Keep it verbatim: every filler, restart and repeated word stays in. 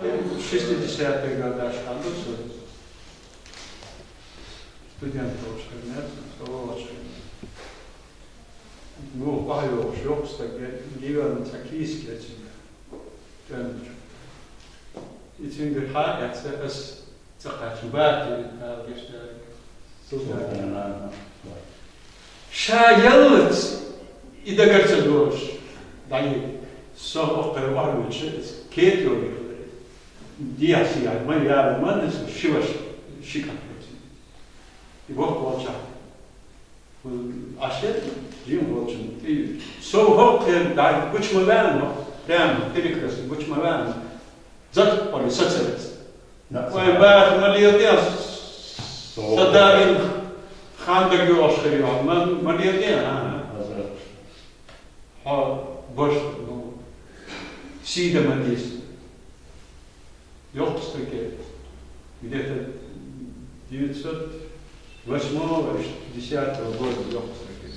Шестидесятые годаш ханду со студент волчкарнес, со волчкарнес. Вух пахьёш, ёхстаг, гиван ца кийске цинга. Тянучу. И цинга ха, я ца ас ца качу бати, а, гешта. Ша яллац и дагарца дош. Дали со охкар варвича кет йоги. Диаси я, ма я, ма не со шиваш, шикан. И вох волча. Ашет, жим волчун. И со охкар да, гучма вян, прямо, перекрестно, гучма вян. Зат, али соцерец. Ой, бах, молодец. Садарин хандаг ёшкари, ман, молодец, а. Ха, бош, ну, сида мадис. Ёхстаке. Где-то девятьсот восьмого или десятого года ёхстаке.